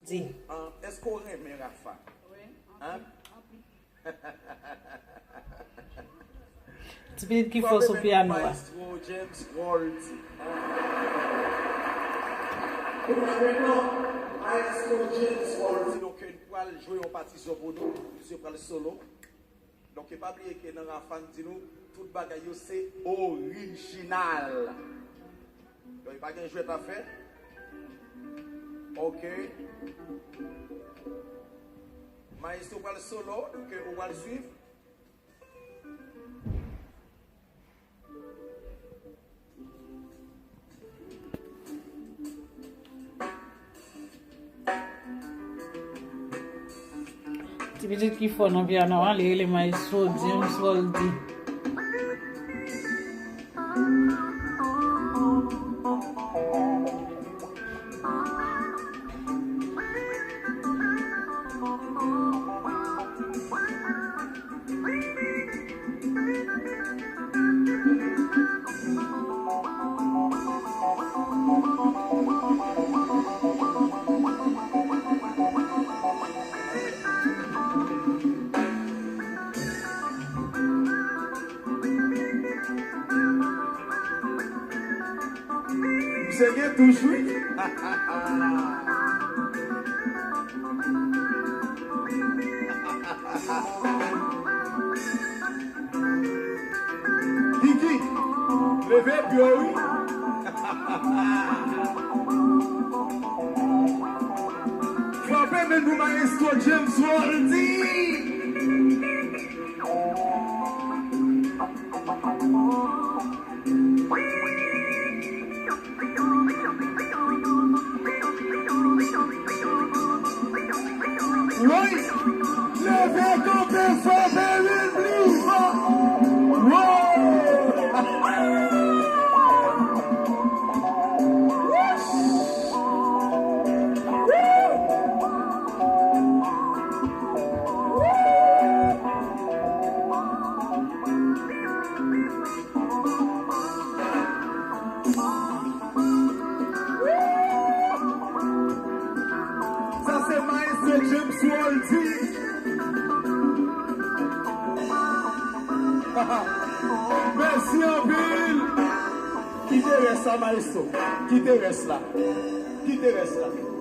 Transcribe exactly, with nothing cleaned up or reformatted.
Di. An, èske w renmen Rafa? Wi, anpil, anpil. Ti pitit ki fò sou pyano a. Maestro James Roldy. Maestro James Roldy. Donk, nou pral jwe yon patisyon pou nou. Misye pral solo. Donk, pa bliye ke nan Rafa n di nou, tout bagay yo se orijinal. Donk, pa gen jwèt a fè. Ok. Maestro pral solo, donk, ou pral swiv. Ti pitit ki fò nan pyano a, li rele Maestro James Roldy. Misye gen touch, wi. Kiki, leve pye w, wi. Frape men nou, Maestro James Roldy. Woy! Leve kanpe, frape men nou. Woy! Sa se Maestro James Roldy. Mèsi anpil. Kite rès la, Maestro. Kite rès la. Kite rès la.